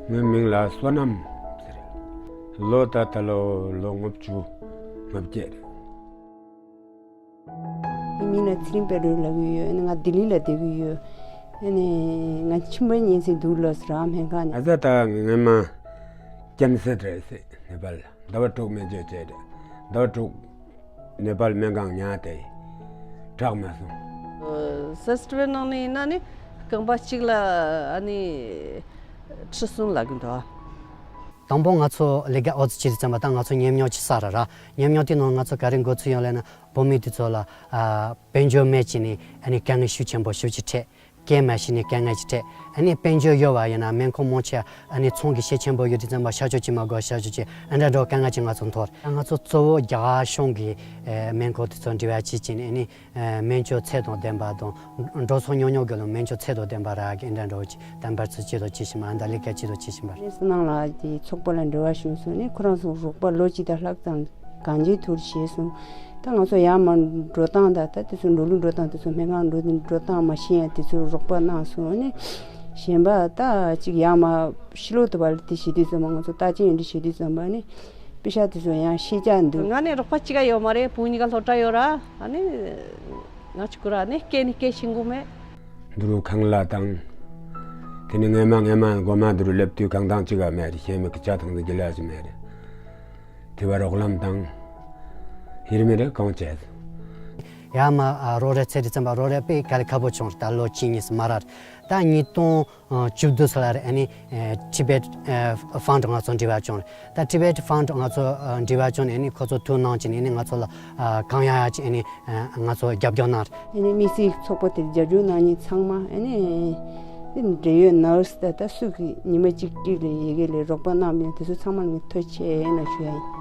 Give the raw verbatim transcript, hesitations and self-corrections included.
ངའི་མིང་ལ་བསོད་ནམས་ཟེར། ལོ་ད་ལྟ་ལོ་ལོ་ལྔ་བཅུ་ང་བརྒྱད་རེད། ངའི་མིང་ལ་ཚེ་རིང་དཔལ་སྒྲོན་ལབ་ཀྱི་ཡོད། ཨ་ནི་ང་ལྡི་ལི་ལ་བསྡད་ཀྱི་ཡོད། ཨ་ནི་ང་ཁྱིམ་པ་གཉིས་ཟིན་འདུག་ལོ་ཟེར་ར་སྨན་ཁང་ནས། ཨ་ཙ་ད་ངའི་མིང་ལ་ཀན་སེ་རེད་ཟེར། ནེ་པཱལ་ཟླ་བ་དྲུག་སྨན་བཅོས་བྱས་རེད། ཟླ་བ་དྲུག་ནེ་པཱལ་སྨན་ཁང་ཉར་ཏེ་དྲག་མ་སོང་། ཕེ་སི་ཊི་བལ་ནང་ནས་ཡིན་ན་ནི་རྐང་པ་གཅིག་ལ་ཨ་ནི་ཁྲི་གསུམ་ལ་གི་འདུག་དང་པོ་ང་ཚོ་ལས་ཀ་འོ་ཙི་བྱེད་དུས་ཙམ་པ་ད་ང་ཚོ་ཉམས་མྱོང་ཅིག་བསགས་ར་ར། ཉམས་མྱོང་དེ་ནང་ང་ཚོ་ག་རེ་འགོ་ཚུགས་ཡོང་ལབ་ན་བོད་མི་དེ་ཚོ་ལ་ཨ་དཔལ་འབྱོར་མེད་ཅིག་ནས་ཨ་ནི་དཀའ་ངལ་ཤུགས་ཆེན་པོ་ཤུགས་ཆེ་འཕྲད། སྐྱེལ་མ་ཤེས་ནས་དཀའ་ངལ་ཅིག་འཕྲད། ཨ་ནི་དཔལ་འབྱོར་ཡོད་པ་ཡིན་ན་སྨན་ཁང་མང་ཆེ་ཨ་ནི་ཚོང་གི་ཤེད་ཆེན་པོ་ཡོད་དུས་ཙམ་པ་ཤར་ཕྱོགས་ཅིག་མ་དགོས་ཤར་ཕྱོགས་ཅིག་ཨ་འདྲ་འགྲོ་དཀའ་ངལ་ཅིག་ང་ཚོ་འཐོར། ང་ཚོ་གཙོ་བོ་རྒྱ་གར་གཞུང་གི་ཨ་སྨན་ཁང་དེ་ཚོ་འབྲེལ་བ་བྱེད་ཅིག་ནས་ཨ་ནི་ཨ་སྨན་བཅོས་ཚད་དང་ལྡན་པ་དང་འགྲོ་སོང་ཉུང་ཉུང་གི་ལ་སྨན་བཅོས་ཚད་དང་ལྡན་པ་རག་གི་ཨ་འདྲ་འགྲོ་ཅིག་དམ་པར་ཚུལ་བྱེད་དང་ཅི་ཞིག་མ་ཨ་འདྲ་ལས་ཀ་བྱེད་དང་ཅི་ཞིག་མ་རེད། སི་ནང་ལ་དེ་ཚོགས་པ་ལ་འབྲེལ་བ་བྱུང་སོང་ནས་ཁོ་རང་ཚོ་རོགས་པ་ལོ་གཅིག་དང་ལྷག་ཙམ་གང་ཅིའི་ཐུར་བྱས་སོང་། ད་ང་ཚོ་ཡར་མར་འགྲོ་སྟངས་དང་ད་དེ་ཚོ་འགྲོ་ལུགས་འགྲོ་སྟངས་དེ་ཚོ་སྨན་ཁང་འགྲོ་འགྲོ་སྟངས་མ་ཤེས་ཡ་དེ་ཚོ་རོགས་པ་གནང་སོང་ནས། གཞན་པ་ད་ཅིག་ཡར་མར་ཕྱི་ལོགས་དུ་བ་ལ་དེ་བྱེད་དུས་ཙམ་པ་ང་ཚོ་རྟགས་ཅན་ཡོད་འདྲི་བྱེད་དུས་ཙམ་པ་ནི་པེ་ཤ་དེ་ཚོ་ཡང་ཤེས་བྱ་འདུག་ང་ནི་རོགས་པ་གཅིག་ག་ཡོད་མ་རེད། བུ་གཉིས་ཀ་སློབ་གྲྭ་ཡོད་ར། ཨ་ནི་ང་ཅིག་ཁོ་ར་ནི་སྐད་ནི་སྐད་ཤེས་གོ་མེད། འདི་རུ་ཁང་གླ་དང་། དེ་ནི་ངེ་མ་ངེ་མ་སྒོ་མ་འདི་རུ་སླེབས་དུས་གང་དང་གཅིག་ག་མེད་རེད། ཤེས་མེད་ཀྱི་ཇ་དང་དེ་རྒྱུ་ལ་ཞིག་མེད་རེད། དེ་བ་རོགས་ལམ་དང་། ཧིར་མི་རེ་གང་བྱས། ཡ་མ་ཨ་རོགས་རེ་ཚེ་རི་ཙམ་པ་རོགས་རེ་དཔེ་ག་ལེ་ཁ་པོ་བྱུང་རེད། ད་ལོ་གཅིག་གཉིས་སུ་མ་རར་ད་ཉིས་སྟོང་བཅུ་བདུན་ལ་རེད། ཨ་ནི་ཨ་ཊི་བེཊ་ཨ་ཧྥན་ཌི་ང་ཚོ་འབྲེལ་བ་བྱུང་རེད། ད་ཊི་བེཊ་ཧྥན་ཌི་ང་ཚོ་ཨ་འབྲེལ་བ་བྱུང་ནས་ཨ་ནི་ཁོ་ཚོ་ཐུགས་སྣང་བྱས་ནས་ཨ་ནི་ང་ཚོ་ལ་ཨ་གང་ཡག་ཡག་ཅིག་ཨ་ནི་ཨ་ང་ཚོ་རྒྱབ་སྐྱོར་གནང་རེད། ཨ་ནི་དམིགས་བསལ་ཚོགས་པ་དེར་རྒྱབ་སྐྱོར་གནང་མཁན་ཚང་མ་ཨ་ནི་འབྲེལ་ཡོད་ནར་སི་ད་ལྟ་སུ་གི་ཉི་མ་གཅིག་གཅིག་ལ་ཡི་གེ་ལས་རོགས་པ་གནང་མཁན་དེ་ཚོ་ཚང་མ་ལ་ངས་ཐུགས་རྗེ་ཆེ་ལབ་ཞུ་ཡ་ཡིན།